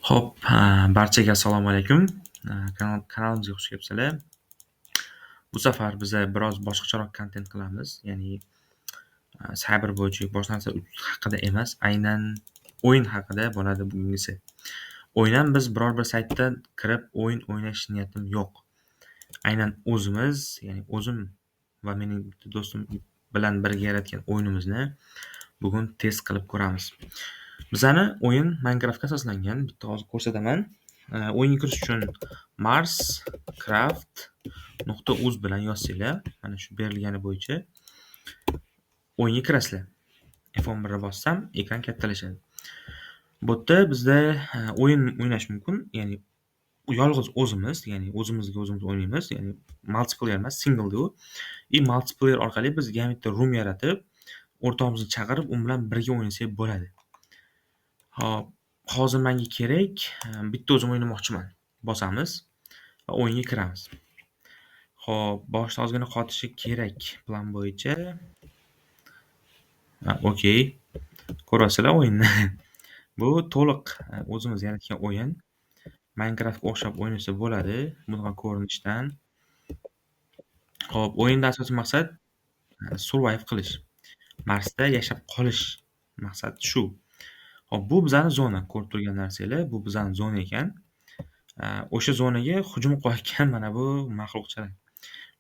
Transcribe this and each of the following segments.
Xo'p, barchaga assalomu alaykum. Kanalimizga xush kelibsizlar. Bu safar biza biroz boshqacharoq kontent qilamiz. Ya'ni cyber bo'yicha boshqa narsa haqida emas, aynan o'yin haqida bo'ladi bugungisi. O'yin ham biz biror bir saytda kirib o'yin o'ynash niyatim yo'q. Aynan o'zimiz, ya'ni o'zim va mening do'stim bilan birga yaratgan o'yinimizni bugun test qilib ko'ramiz. Bizani o'yin Minecraftga asoslangan. Bitta hozir ko'rsataman. O'yinga kirish uchun marscraft.uz bilan yozsanglar, mana shu berilgani bo'yicha o'yinga kirasizlar. F11 ni bossam, ekran kattalashadi. Bu yerda bizda o'yin o'ynash mumkin, ya'ni yolg'iz o'zimiz, ya'ni o'zimizga o'zimiz o'ynaymiz, ya'ni multiplayer emas, single u. И multiplayer orqali biz yana bitta room yaratib, o'rtog'imizni chaqirib, u bilan birga o'ynasak bo'ladi. Xo'p, hozir menga kerak, bitta o'zim o'ynamoqchiman. Bosamiz va o'yinga kiramiz. Xo'p, boshida ozgina qotishi kerak plan bo'yicha. Okey. Ko'rasizlar o'yinni. Bu to'liq o'zimiz yaratgan o'yin. Minecraftga o'xshab o'ynasa bo'ladi bunaqa ko'rinishdan. Xo'p, o'yinda asosiy maqsad survive qilish. Marsda yashab qolish maqsad shu. Xo'p, bu bizani zona, ko'rib turgan narsanglar, bu bizani zona ekan. O'sha zonaga hujum qilayotgan mana bu maxluqchalar.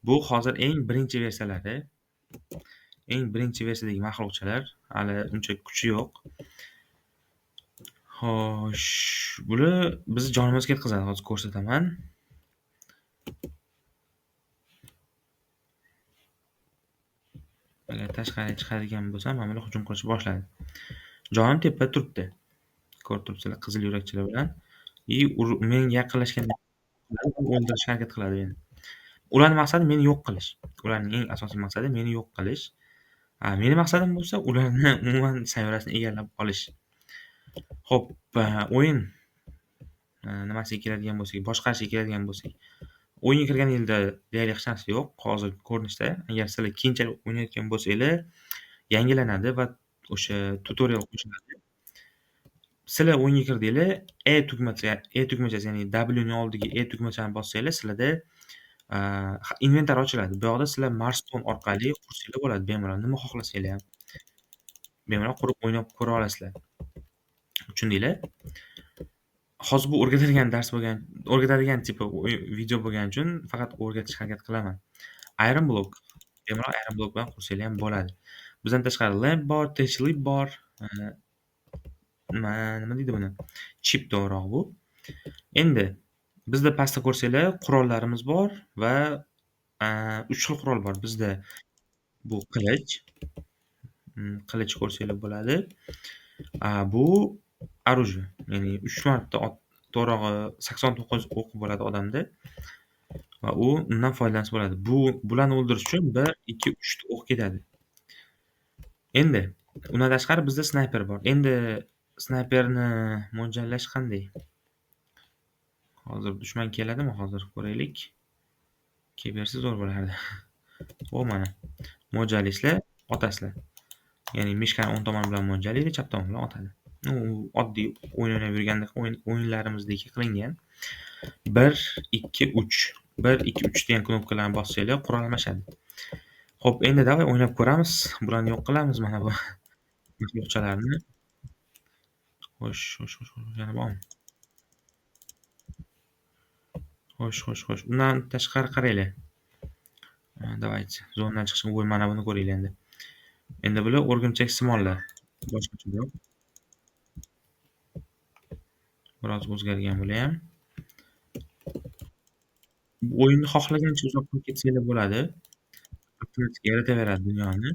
Bu hozir eng birinchi versiyalari. Eng birinchi versiyadagi maxluqchalar, hali uncha kuchi yo'q. Xo'sh, bular bizni jonimizga ketqizadi, hozir ko'rsataman. Agar tashqariga chiqadigan bo'lsam, mana bular hujum qilishni boshladi. Jonim tepada turibdi. Ko'rib turibsizlar, qizil yurakchalar bilan. И menga yaqinlashganda o'ldirishga harakat qiladi meni. Ularning maqsadi meni yo'q qilish. Ularning eng asosiy maqsadi meni yo'q qilish. Meni maqsadim bo'lsa ularni umuman sayyorasini egallab olish. Xo'p, o'yin nimasiga keladigan bo'lsak, boshqarishiga keladigan bo'lsak, o'yinga kirgan yilda deyarli hech narsa yo'q hozir ko'rinishda. Agar sizlar keyinchalik o'ynayotgan bo'lsanglar, yangilanadi va o'sha tutorial qo'shiladi. Sizlar o'yinga kirdinglar, E tugmachasi, ya'ni W ning oldiga E tugmachani bossanglar, sizlarda inventar ochiladi. Bu yoqda sizlar Marston orqali qursanglar bo'ladi bemalol, nima xohlasanglar ham. Bemalol qurib o'ynab ko'ra olasizlar. Tushundinglar? Hozir bu o'rgatadigan dars bo'lgan, o'rgatadigan tipi video bo'lgani uchun faqat o'rgatishga harakat qilaman. Iron block, bemalol iron block bilan qursanglar ham bo'ladi. Bizdan tashqari lamp bor, tech lip bor, nima deydi buni? Chip to'g'rirog'i bu. Endi bizda pastda ko'rsanglar qurollarimiz bor va 3 xil qurol bor. Bizda bu qilich, qilich ko'rsanglar bo'ladi. Bu orужие, ya'ni 3 marta to'g'rirog'i 89 o'q bo'ladi odamda va u undan foydalansa bo'ladi. Bularni o'ldirish uchun 1, 2, 3 ta o'q ketadi. Endi undan tashqari bizda snayper bor. Endi snayperni mo'ljallash qanday? Hozir dushman keladimi? Hozir ko'raylik. Kelib bersa zo'r bo'lardi. O mana mo'ljallaysizlar, otasizlar. Ya'ni mishkani o'ng tomon bilan mo'ljallaydi, chap tomon bilan otadi. U oddiy o'yin o'ynab yurgandek o'yinlarimizdagi qilingan. 1, 2, 3. 1, 2, 3 degan knopkalarni bossanglar qurol almashadi. Xo'p, endi davay o'ynab ko'ramiz. Bularni yo'q qilamiz mana bu maxluqchalarni. Xo'sh, xo'sh, xo'sh, xo'sh, yana bormi? Xo'sh, xo'sh, xo'sh. Undan tashqari qaranglar. Давайте, zonadan chiqishni voy, mana buni ko'ringlar endi. Endi bular o'rgimchak simonlar. Boshqacharoq. Biroz o'zgargan bular ham. Bu o'yinni xohlagancha uzoqqa ketsanglar bo'ladi. Avtomatik yarataveradi dunyoni.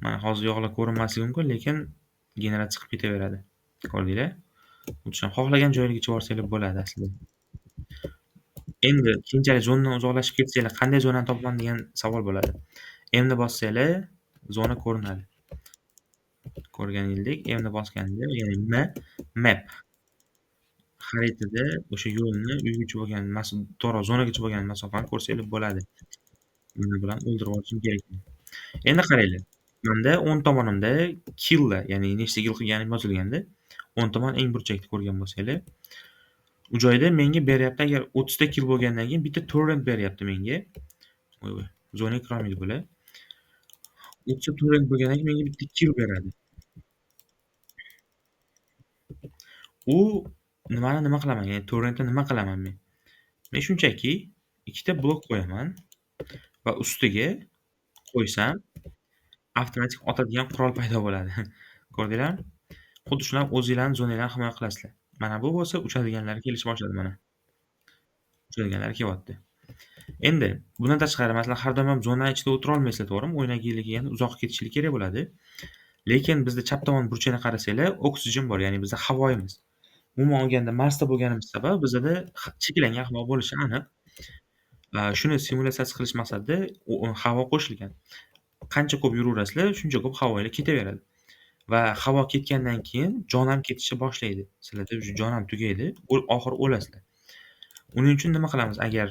Mana hozir yog'lar ko'rinmasligi mumkin, lekin generatsiya qilib ketaveradi. Ko'rdinglar? O'sha xohlagan joylargacha borsanglar bo'ladi aslida. Endi keyinchalik zonadan uzoqlashib ketsanglar, qanday zonani topaman degan savol bo'ladi. M ni bossanglar, zona ko'rinadi. Ko'rganingizdek, M ni bosganda, ya'ni M map xaritada o'sha yo'lni uygacha bo'lgan, to'g'ri, zonagacha bo'lgan masofani ko'rsanglar bo'ladi. Buni bilan o'ldirib olishim kerak. Endi qaranglar. Menda o'ng tomonimda killlar, ya'ni nechta kill qilganim yozilganda, o'ng tomon eng burchakda ko'rgan bo'lsanglar, u joyda menga beryapti, agar 30 ta kill bo'lgandan keyin bitta torrent beryapti menga. Voy voy, zonaga kirolmaydi bular. 30 ta torrent bo'lgandan keyin menga bitta kill beradi. U nimani nima qilaman? Ya'ni torrentni nima qilaman men? Men shunchaki ikkita blok qo'yaman va ustiga qo'ysam avtomatik otadigan qurol paydo bo'ladi. Ko'rdinglarmi? Xuddi shular o'zinglarning zonanglarni himoya qilasizlar. Mana bu bo'lsa uchadiganlar kelishni boshladi mana. Uchadiganlar kelyapti. Endi bundan tashqari, masalan, har doim ham zona ichida o'tira olmaysizlar, to'g'rimi? O'yinga kelganda uzoq ketishlik kerak bo'ladi. Lekin bizda chap tomon burchakni qarasanglar, oksigen bor, ya'ni bizda havoyimiz. Umuman olganda Marsda bo'lganimiz sabab bizda cheklangan havo bo'lishi aniq. Shuni simulyatsiya qilish maqsadida havo qo'shilgan. Qancha ko'p yuraverasizlar, shuncha ko'p havolar ketaveradi. Va havo ketgandan keyin jon ham ketishni boshlaydi. Sizlarda o'sha jon ham tugaydi, oxiri o'lasizlar. Uning uchun nima qilamiz? Agar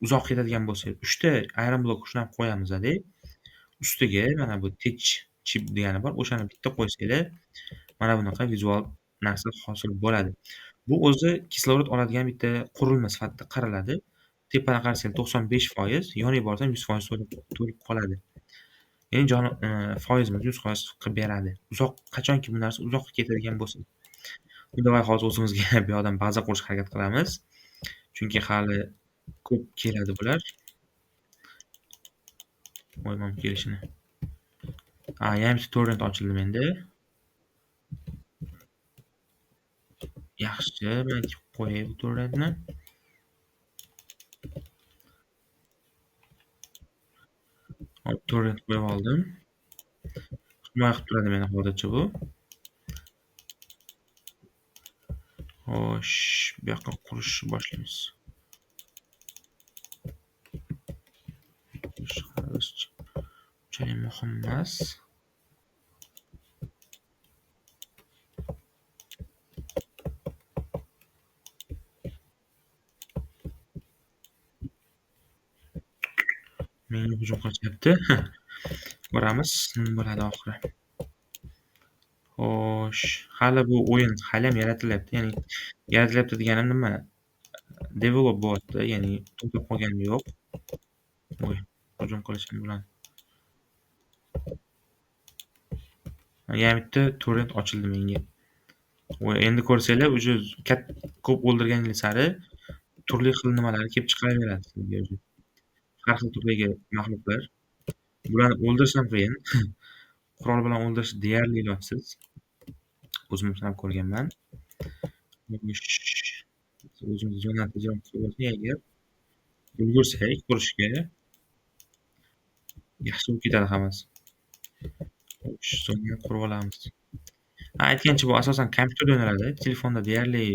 uzoq ketadigan bo'lsak, 3 ta iron blok shuni ham qo'yamiz-da. Ustiga mana bu tech chip degani bor, o'shani bitta qo'ysanglar, mana bunaqa vizual narsa hosil bo'ladi. Bu o'zi kislorod oladigan bitta qurilma sifatida qaraladi. Tepadan qarasang 95%, yoniga borsang 100% to'lib qoladi. Ya'ni jon foizimiz 100% qilib beradi. Uzoq, qachonki bu narsa uzoqqa ketadigan bo'lsa. Давай hozir o'zimizga bu yoqdan baza qurishga harakat qilamiz. Chunki hali ko'p keladi bular. Voy, mana kelishini. Yana bitta torrent ochildi menda. Yaxshi, men qo'yay bu torrentni. Hop, torrent qo'yib oldim. Himoya qilib turadi meni hozircha bu. Xo'sh, bu yoqqa qurishni boshlaymiz. Unchalik muhim emas. Menga hujum qilishyapti. Ko'ramiz, nima bo'ladi oxiri. Xo'sh, hali bu o'yin hali ham yaratilyapti. Ya'ni yaratilyapti deganim nima? Develop bo'lyapti, ya'ni to'xtab qolgani yo'q. Voy, hujum qilishim bilan. Yana bitta torrent ochildi menga. Voy, endi ko'rsanglar, уже ko'p o'ldirganingiz sari turli xil nimalar kelib chiqaveradi sizga уже. Har xil turdagi maxluqlar. Bularni o'ldirish ham qiyin. Qurol bilan o'ldirish deyarli ilojsiz. O'zim ham ko'rganman. O'zimiz zonani tezroq qilib olsak, agar ulgursak qurishga yaxshi bo'lib ketadi hammasi. Xo'sh, zonani qurib olamiz. Aytgancha bu asosan kompyuterda o'ynaladi, telefonda deyarli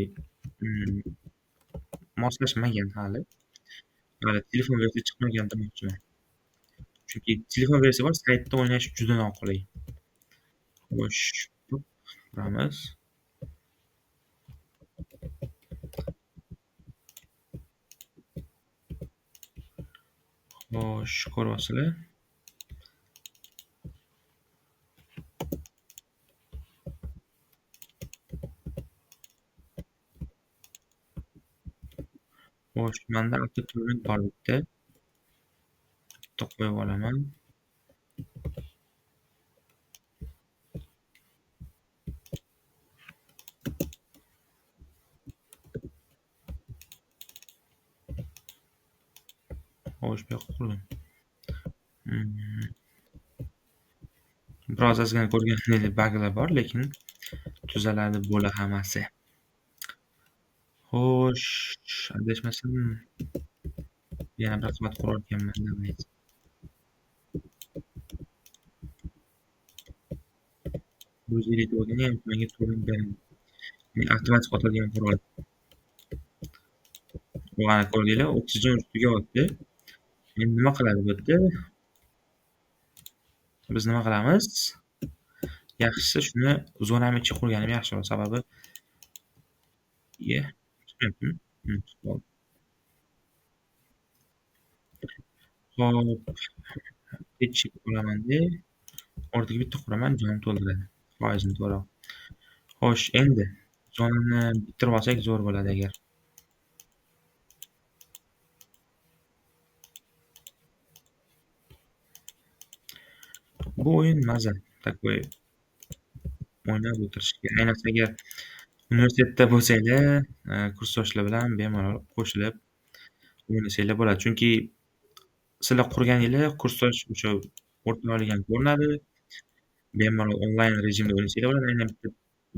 moslashmagan hali. Hali telefon versiya chiqmagan demoqchiman. Chunki telefon versiya bor, saytda o'ynash juda noqulay. Xo'sh, quramiz. Xo'sh, ko'ryapsizlar. Xo'sh, menda avtotorrent bor bitta. Bitta qo'yib olaman. Xo'sh, bu yoqqa qurdim. Biroz ozgina ko'rganingdek buglar bor, lekin tuzaladi bo'la hammasi. Xo'sh, adashmasam yana bir qavat qurar ekanman. Bir yuz ellik bo'lganda ham menga to'g'ri beradi. Ya'ni avtomatik otadigan qurol. Ana ko'rdinglar, oksigen tugayapti. Endi nima qiladi bu yerda? Biz nima qilamiz? Yaxshisi shuni zonam ichiga qurganim yaxshiroq, sababi chiqmayaptimi? Xo'p. Ketchip olaman-da, o'rtaga bitta quraman, jonim to'ldiradi. Foizini to'g'ri. Xo'sh, endi zonani bitirib olsak zo'r bo'ladi agar. Bu o'yin maza, такой o'ynab o'tirishga. Ayniqsa agar universitetda bo'lsanglar, kursdoshlar bilan bemalol qo'shilib o'ynasanglar bo'ladi. Chunki sizlar qurganinglar kursdosh o'sha o'rtoqlik ham ko'rinadi. Bemalol onlayn rejimda o'ynasanglar bo'ladi. Aynan bitta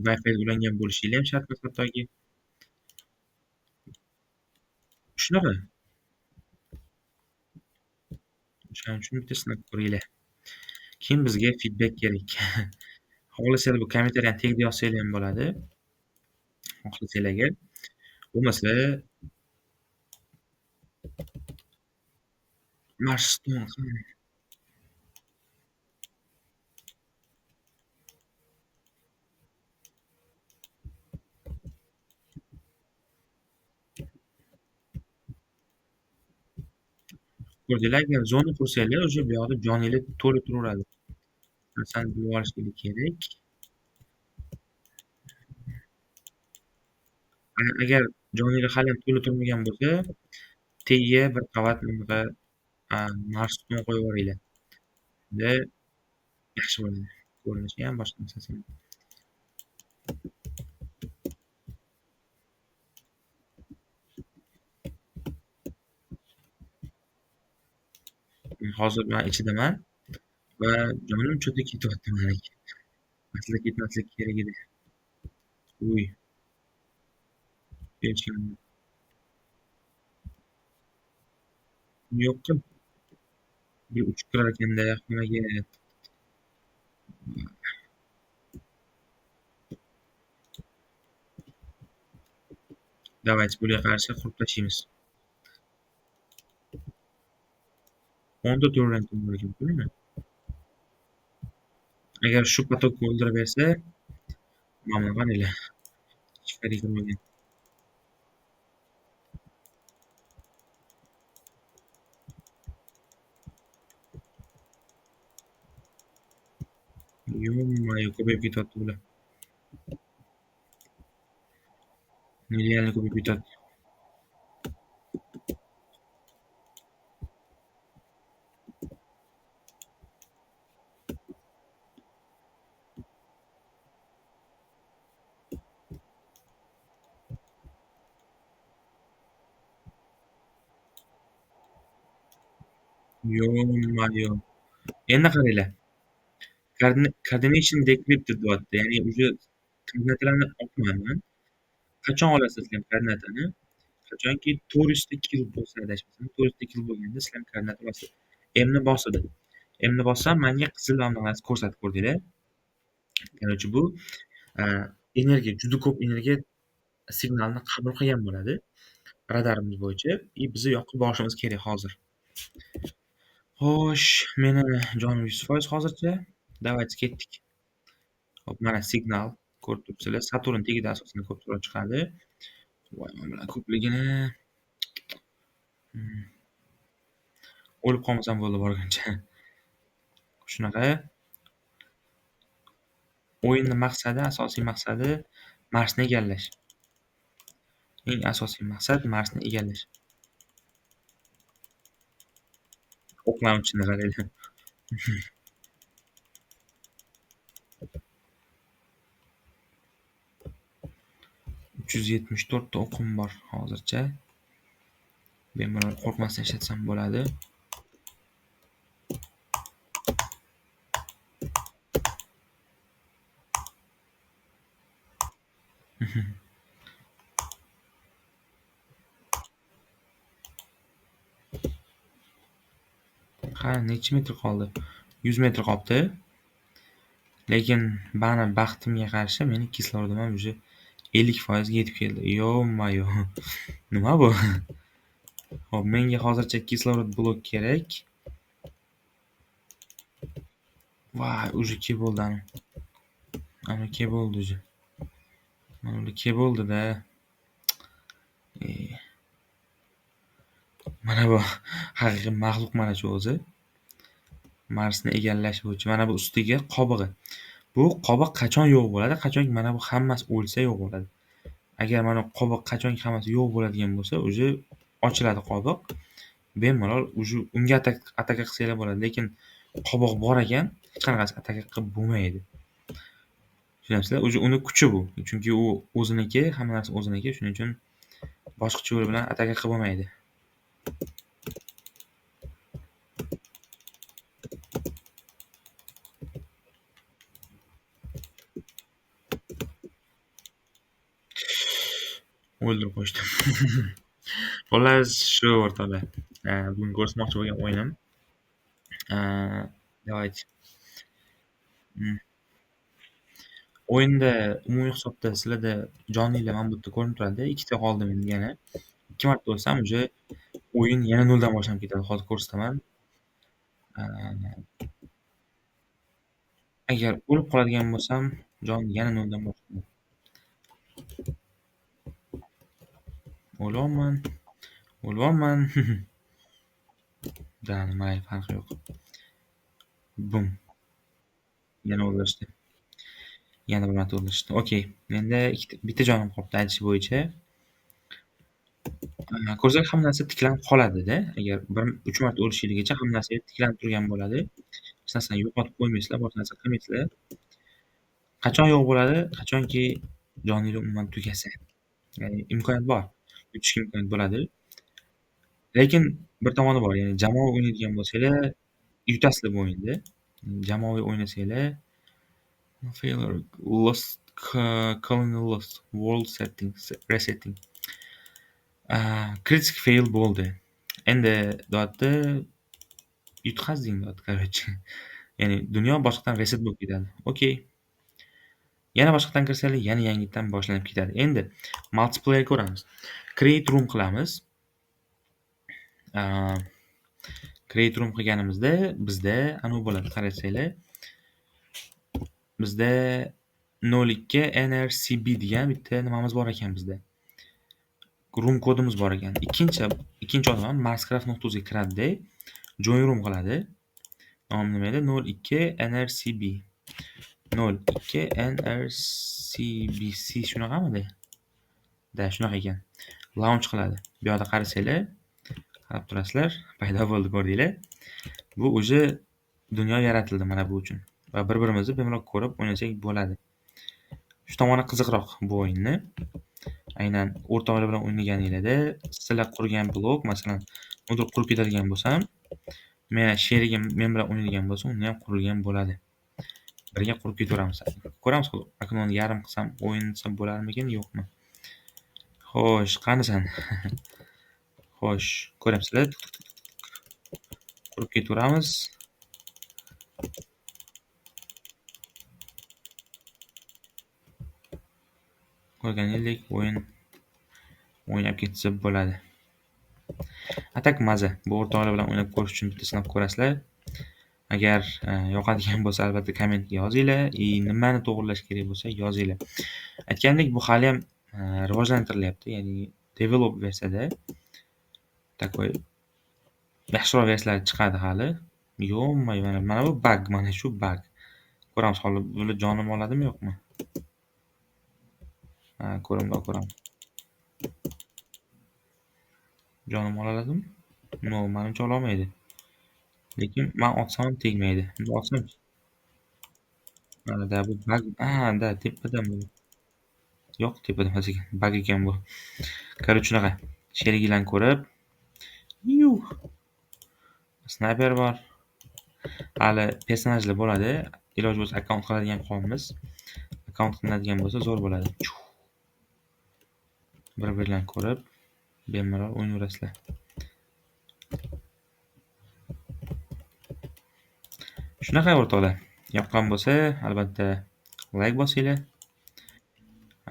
Wi-Fi ulangan bo'lishinglar ham shart emas hattoki. Shunaqa. O'shaning uchun bitta sinab ko'ringlar. Keyin bizga feedback kerak. Xohlasanglar bu kommentariyani tagida yozsanglar ham bo'ladi. Xohlasanglar agar. Bo'lmasa Marston ko'rdinglar, agar zona qursanglar, o'sha bu yoqda joninglar to'la turaveradi. Narsani bilib olishinglar kerak. Agar joninglar hali ham to'la turmagan bo'lsa, tagiga bir qavat bunaqa Marston qo'yib yuboringlar. Shunda yaxshi bo'ladi. Ko'rinishi ham, boshqa narsasi ham. Hozir men ichidaman va jonim cho'ta ketyapti meniki. Aslida ketmaslik kerak edi. Uy. Yo'q qil. Bir uchib kirar ekanda xonaga. Давайте bularga qarshi qurib tashlaymiz. 10ta torrent bor ekan, ko'rdingmi? Agar shu potokni o'ldirib bersa, mana buni qaranglar. Ichkariga kirmagan. Ё-моё, ko'payib ketyapti bular. Нереально ko'payib ketyapti. Ё-моё. Endi qaranglar. Coordination decrypted deyapti. Ya'ni уже koordinatalarni olmayman. Qachon olasiz sizlar koordinatani? Qachonki 400 ta kill bo'lsa, adashmasam, 400 ta kill bo'lganda sizlar koordinata olasiz. M ni bosadi. M ni bossam menga qizil lampochkani ko'rsatib ko'rdinglar. Короче, bu energiya, juda ko'p energiya signalni qabul qilgan bo'ladi radarimiz bo'yicha. И bizni yoqib borishimiz kerak hozir. Xo'sh, meni jonim 100% hozircha. Давайте ketdik. Hop, mana signal ko'rib turibsizlar. Saturn tagida asosan ko'p surat chiqadi. Voy, mana bular ko'pligini. O'lib qolmasam bo'ldi borguncha. Shunaqa. O'yinning maqsadi, asosiy maqsadi Marsni egallash. Eng asosiy maqsad Marsni egallash. O'qlamchini qaranglar. 374 ta o'qim bor hozircha. Bemalol qo'rqmasdan ishlatsam bo'ladi. Ha, necha metr qoldi? 100 metr qolibdi. Lekin mani baxtimga qarshi meni kislorodим ham уже 50% ga yetib keldi. Yo-mayo. Nima bu? Xo'p, menga hozircha kislorod blok kerak. Voy, уже ke bo'ldi ana. Ana ke bo'ldi уже. Mana bular ke bo'ldi-da. Mana bu haqiqiy maxluq mana shu o'zi. Marsni egallash bo'yicha mana bu ustiga qobig'i. Bu qobiq qachon yo'q bo'ladi? Qachonki mana bu hammasi o'lsa yo'q bo'ladi. Agar mana qobiq qachonki hammasi yo'q bo'ladigan bo'lsa, уже ochiladi qobiq. Bemalol уже unga ataka qilsanglar bo'ladi. Lekin qobiq bor ekan, hech qanaqasi ataka qilib bo'lmaydi. Tushunyapsizlar? Уже uni kuchi bu. Chunki u o'ziniki, hamma narsa o'ziniki, shuning uchun boshqacha yo'l bilan ataka qilib bo'lmaydi. O'ldirib qo'yishdi. Xullas, shu o'rtoqlar. Bugun ko'rsatmoqchi bo'lgan o'yinim. Давайте. O'yinda umumiy hisobda sizlarda joninglar mana bu yerda ko'rinib turadi. Ikkita qoldim endi yana. 2 marta o'lsam, уже o'yin yana noldan boshlanib ketadi. Hozir ko'rsataman. Agar o'lib qoladigan bo'lsam, jon yana noldan boshlanadi. O'lyapman. O'lyapman. Da, mayli, farqi yo'q. Bum. Yana o'ldirishdi. Yana bir marta o'ldirishdi. Okey. Menda bitta jonim qolibdi aytish bo'yicha. Ko'rsak hamma narsa tiklanib qoladi-da. Agar 3 marta o'lishligicha hamma narsa tiklanib turgan bo'ladi. Hech narsani yo'qotib qo'ymaysizlar, boshqa narsa qilmaysizlar. Qachon yo'q bo'ladi? Qachonki joningiz umuman tugasa. Ya'ni imkoniyat bor. Yutishga imkoniyat bo'ladi. Lekin bir tomoni bor, ya'ni jamoaviy o'ynaydigan bo'lsanglar, yutasizlar bu o'yinda. Jamoaviy o'ynasanglar, failure, lost, colony lost, world setting, resetting. Kritik fail bo'ldi. Endi deyapti, yutqazding deyapti, короче. Ya'ni dunyo boshqatdan reset bo'lib ketadi. Okey. Yana boshqatdan kirsanglar, yana yangidan boshlanib ketadi. Endi multiplayer ko'ramiz. Create room qilamiz. Create room qilganimizda bizda anu bo'ladi, qarasanglar. Bizda 02 NRCB degan bitta nimamiz bor ekan bizda. Room kodimiz bor ekan. Ikkinchi odam ham marscraft.uz ga kiradi-da, join room qiladi. Nomi nima edi? 02 NRCB. 02 NRCBC shunaqamidi? Da, shunaqa ekan. Launch qiladi. Bu yoqda qarasanglar, qarab turasizlar, paydo bo'ldi, ko'rdinglar. Bu уже dunyo yaratildi mana bu uchun. Va bir-birimizni bemalol ko'rib o'ynasak bo'ladi. Shu tomoni qiziqroq bu o'yinni. Aynan o'rtoqlar bilan o'ynaganinglarda sizlar qurgan blok, masalan, uni qurib ketadigan bo'lsam, men sherigim men bilan o'ynaydigan bo'lsa, uni ham qurilgan bo'ladi. Birga qurib ketaveramiz. Ko'ramiz, oknoni yarim qilsam o'yinsa bo'larmikin, yo'qmi? Xo'sh, qanisan? Xo'sh, ko'ryapsizlar. Qurib ketaveramiz. Ko'rganingizdek o'yin o'ynab ketsa bo'ladi. Atak maza. Bu o'rtoqlar bilan o'ynab ko'rish uchun bitta sinab ko'rasizlar. Agar yoqadigan bo'lsa, albatta kommentga yozinglar. Nimani to'g'rilash kerak bo'lsa yozinglar. Aytgandek, bu hali ham rivojlantirilyapti, ya'ni develop versiyada. Takoy yaxshiroq versiyalar chiqadi hali. Yo'qmi, mana bu bug, mana shu bug. Ko'ramiz hali bular jonim oladimi, yo'qmi? Ha, ko'rimda ko'ramiz. Jonim oladimi? No, menimcha ola olmaydi. Lekin men otsam ham tegmaydi. Endi otsam. Mana da bu bug, ha, da tepadan bu. Yo'q, tepada emas ekan. Bug ekan bu. Короче, shunaqa. Sheriginglarni ko'rib, yuh. Snayper bor. Hali personajlar bo'ladi. Iloji bo'lsa akkaunt qiladigan qolamiz. Akkaunt qilinadigan bo'lsa zo'r bo'ladi. Bir-birlarini ko'rib, bemalol o'ynayverasizlar. Shunaqa o'rtoqlar. Yoqqan bo'lsa, albatta like bosinglar.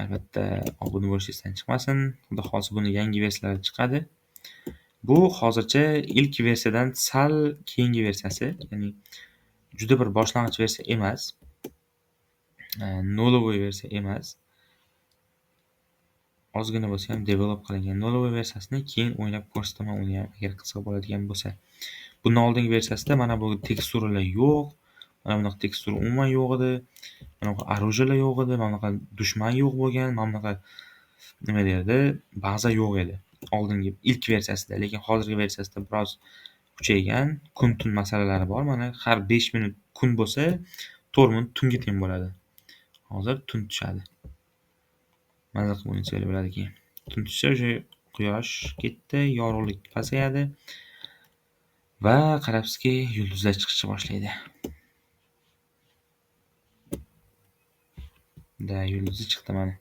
Albatta obuna bo'lish esdan chiqmasin. Xudo xohlasa buni yangi versiyalari chiqadi. Bu hozircha ilk versiyadan sal keyingi versiyasi, ya'ni juda bir boshlang'ich versiya emas. Nolovoy versiya emas. Ozgina bo'lsa ham develop qilingan nolovoy versiyasini keyin o'ynab ko'rsataman uni ham, agar qiziq bo'ladigan bo'lsa. Bundan oldingi versiyasida mana bu teksturalar yo'q. Mana bunaqa tekstura umuman yo'q edi. Mana bunaqa orужиyalar yo'q edi, mana bunaqa dushman yo'q bo'lgan, mana bunaqa nima deydi, baza yo'q edi oldingi ilk versiyasida, lekin hozirgi versiyasida biroz kuchaygan, kun-tun masalalari bor. Mana har 5 minut kun bo'lsa, 4 minut tunga teng bo'ladi. Hozir tun tushadi. Maza qilib o'ynasanglar bo'ladi keyin. Tun tushsa o'sha quyosh ketdi, yorug'lik pasayadi va qarabsizki yulduzlar chiqishni boshlaydi. Da, yulduzi chiqdi mana.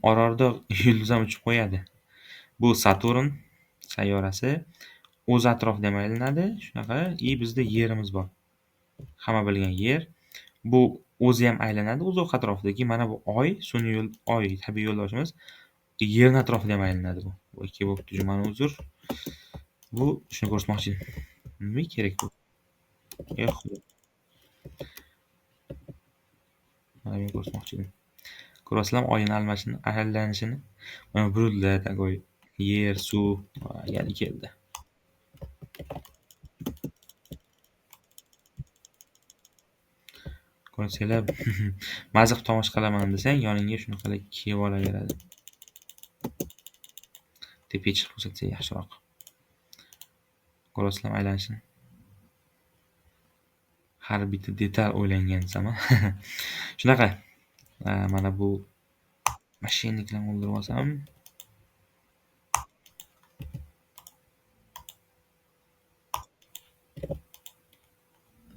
Orada yulduz ham uchib qo'yadi. Bu Saturn sayyorasi o'z atrofida ham aylanadi, shunaqa. I bizda Yerimiz bor. Hamma bilgan Yer. Bu o'zi ham aylanadi o'z o'q atrofidagi. Mana bu Oy, sun'iy yo'l, Oy tabiiy yo'ldoshimiz Yerning atrofida ham aylanadi bu. Bu ikki bo'pti, jumani uzr. Bu shuni ko'rsatmoqchi edim. Nima kerak bu? Ey Xudo. Mana buni ko'rsatmoqchi edim. Ko'rasizlarmi Oyning aylanishini? Mana bulutlar, tagoy, yer, suv yana keldi. Ko'rsanglar, maza qilib tomosha qilaman desang, yoningga shunaqalar kelib olaveradi. Tepaga chiqib ko'rsatsa yaxshiroq. Ko'rasizlarmi aylanishini? Har bitta detal o'ylangan desam. Shunaqa. Mana bu mashinniklarni o'ldirib olsam.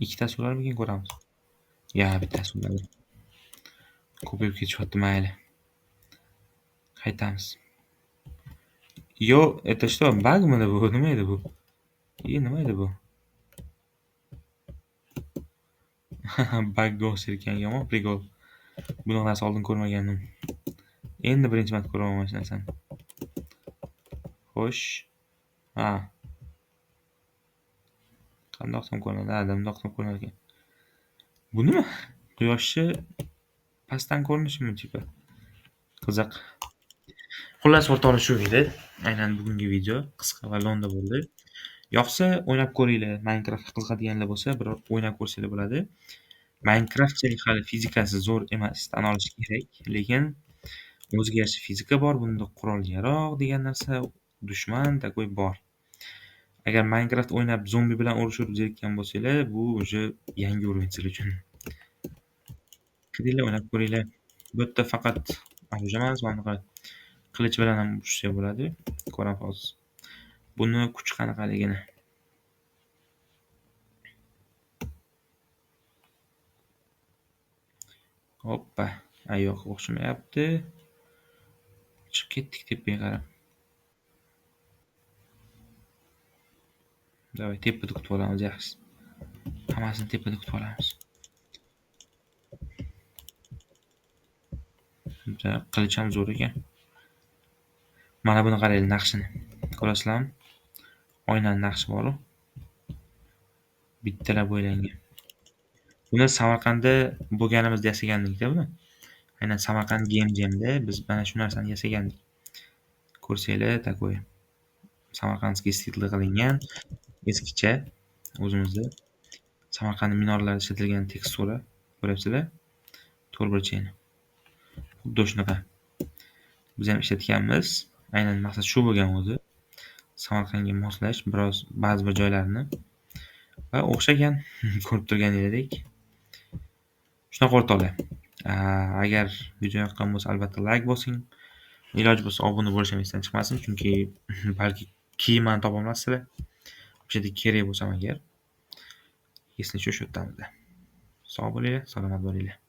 Ikkitasi o'larmikin ko'ramiz. Ya, bittasi o'ladi. Ko'payib ketishyapti, mayli. Qaytamiz. Yo, это что, bagmidi bu? Nima edi bu? Nima edi bu? Bagga o'xshar ekan, yomon prikol. Bunaqa narsa oldin ko'rmagandim. Endi birinchi marta ko'raman mana shu narsani. Xo'sh. Ha. Qandoq ham ko'rinadi? Ha, bundoq ham ko'rinar ekan. Bu nima? Quyoshni pastdan ko'rinishimi tipa? Qiziq. Xullas, o'rtoqlar, shu edi. Aynan bugungi video qisqa va lo'nda bo'ldi. Yoqsa o'ynab ko'ringlar. Minecraftga qiziqadiganlar bo'lsa, biror o'ynab ko'rsanglar bo'ladi. Minecraftchalik hali fizikasi zo'r emas, tan olish kerak, lekin o'ziga yarasha fizika bor, bunda qurol-yarog' degan narsa, dushman takoy bor. Agar Minecraft o'ynab zombi bilan urushib zerikkan bo'lsanglar, bu уже yangi уровень sizlar uchun. Kiringlar, o'ynab ko'ringlar. Bu yerda faqat orужие emas, mana bunaqa qilich bilan ham urushsa bo'ladi. Ko'ramiz hozir. Buni kuchi qanaqaligini. Hoppa, yo'q, o'xshamayapti. Chiqib ketdik tepaga qarab. Davay, tepada kutib olamiz, yaxshisi. Hammasini tepada kutib olamiz. Qilich ham zo'r ekan. Mana buni qaraylik, naqshini. Ko'rasizlarmi? Oynaning naqshi bor-u. Bittalab bo'ylangan. Buni Samarqandda bo'lganimizda yasagandik-da buni. Aynan Samarqand Game Jam'da biz mana shu narsani yasagandik. Ko'rsanglar, takoy Samarqandskiy stilda qilingan eskicha o'zimizda Samarqand minorlarida ishlatilgan tekstura ko'ryapsizlar. To'rtburchakni. Xuddi shunaqa. Biz ham ishlatganmiz. Aynan maqsad shu bo'lgan o'zi. Samarqandga moslash biroz ba'zi bir joylarini va o'xshagan ko'rib turganingizdek. Shunaqa o'rtoqlar. Agar video yoqqan bo'lsa, albatta like bosing. Iloji bo'lsa obuna bo'lish ham esdan chiqmasin, chunki balki keyin meni topolmassizlar. O'sha yerda kerak bo'lsam agar. Eslashuv shu yerda. Sog' bo'linglar, salomat bo'linglar.